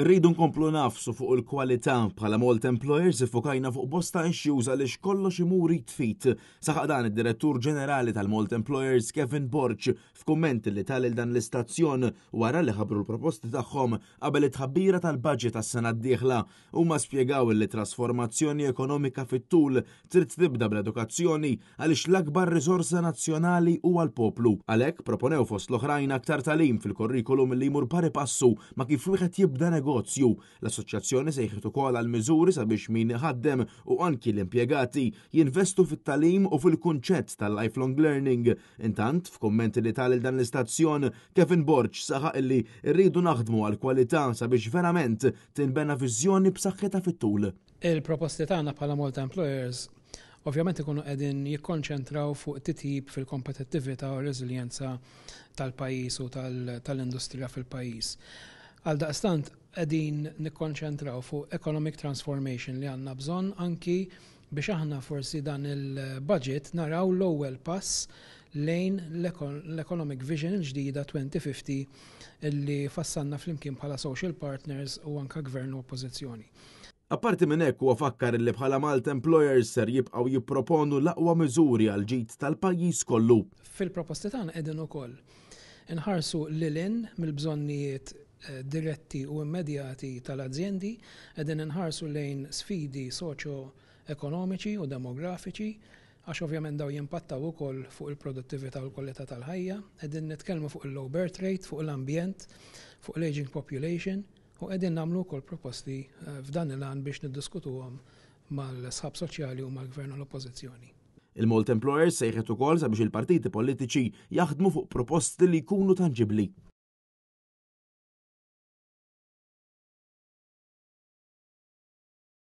Irridu nkomplu nagħfsu fuq il-kwalità. Bħala Malta Employers iffukajna fuq bosta issues għaliex kollox imur id f'id. Saħaq dan id-Direttur Ġenerali tal-Malta Employers Kevin Borg f'kummenti li ta lil dan l-istazzjon wara li ħabbru l-proposti tagħhom qabel it-tħabbira tal-budget għas-sena d-dieħla. Huma spjegaw li trasformazzjoni ekonomika fit-tul trid tibda bl-edukazzjoni għaliex l-akbar riżorsa nazzjonali huwa l-poplu. Għalhekk proponew fost l-oħrajn aktar tagħlim fil-kurrikulum li jmur pari passu ma' kif wieħed jibda negozju. L-assoċjazzjoni sejħet ukoll għal miżuri sabiex min iħaddem u anki l-impjegati jinvestu fit-tagħlim u fil-kunċett tal-lifelong learning. Intant, f'kummenti li ta lil dan l-istazzjon, Kevin Borg saħaq illi rridu naħdmu għal kwalità sabiex verament tinbena viżjoni b'saħħitha fit-tul. Il-proposti tagħna bħala Malta Employers ovvjament ikunu qegħdin jikkonċentraw fuq titjib fil-kompetittività u r-reżiljenza tal-pajjiż u tal-industrija fil-pajjiż. Għaldaqstant qegħdin nikkonċentraw fuq economic transformation li għandna bżonn anki biex aħna forsi dan il-budget naraw l-ewwel pass lejn l-Economic Vision il-ġdida 2050 illi fassalna flimkien bħala social partners u anka gvern u oppożizzjoni. Apparti minn hekk huwa fakkar li bħala Malta Employers ser jibqgħu jipproponu l-aqwa miżuri għal ġid tal-pajjiż kollu. Fil-proposti tagħna qegħdin ukoll inħarsu lil hinn mill-bżonnijiet diretti u immedjati tal-azjendi, qegħdin inħarsu lejn sfidi soċjo-ekonomiċi u demografiċi, għax ovvjament daw jimpattaw ukoll fuq il-produttività u l-kwalità tal-ħajja, qegħdin nitkellmu fuq il-low birth rate, fuq l-ambjent, fuq l-aging population, u qegħdin nagħmlu wkoll proposti f'dan il-għan biex niddiskutuhom mal-sħab soċjali u mal-gvern u l-oppożizzjoni. Il-Malta Employers sejħet ukoll sabiex il-partiti politiċi jaħdmu fuq proposti li jkunu tanġibli.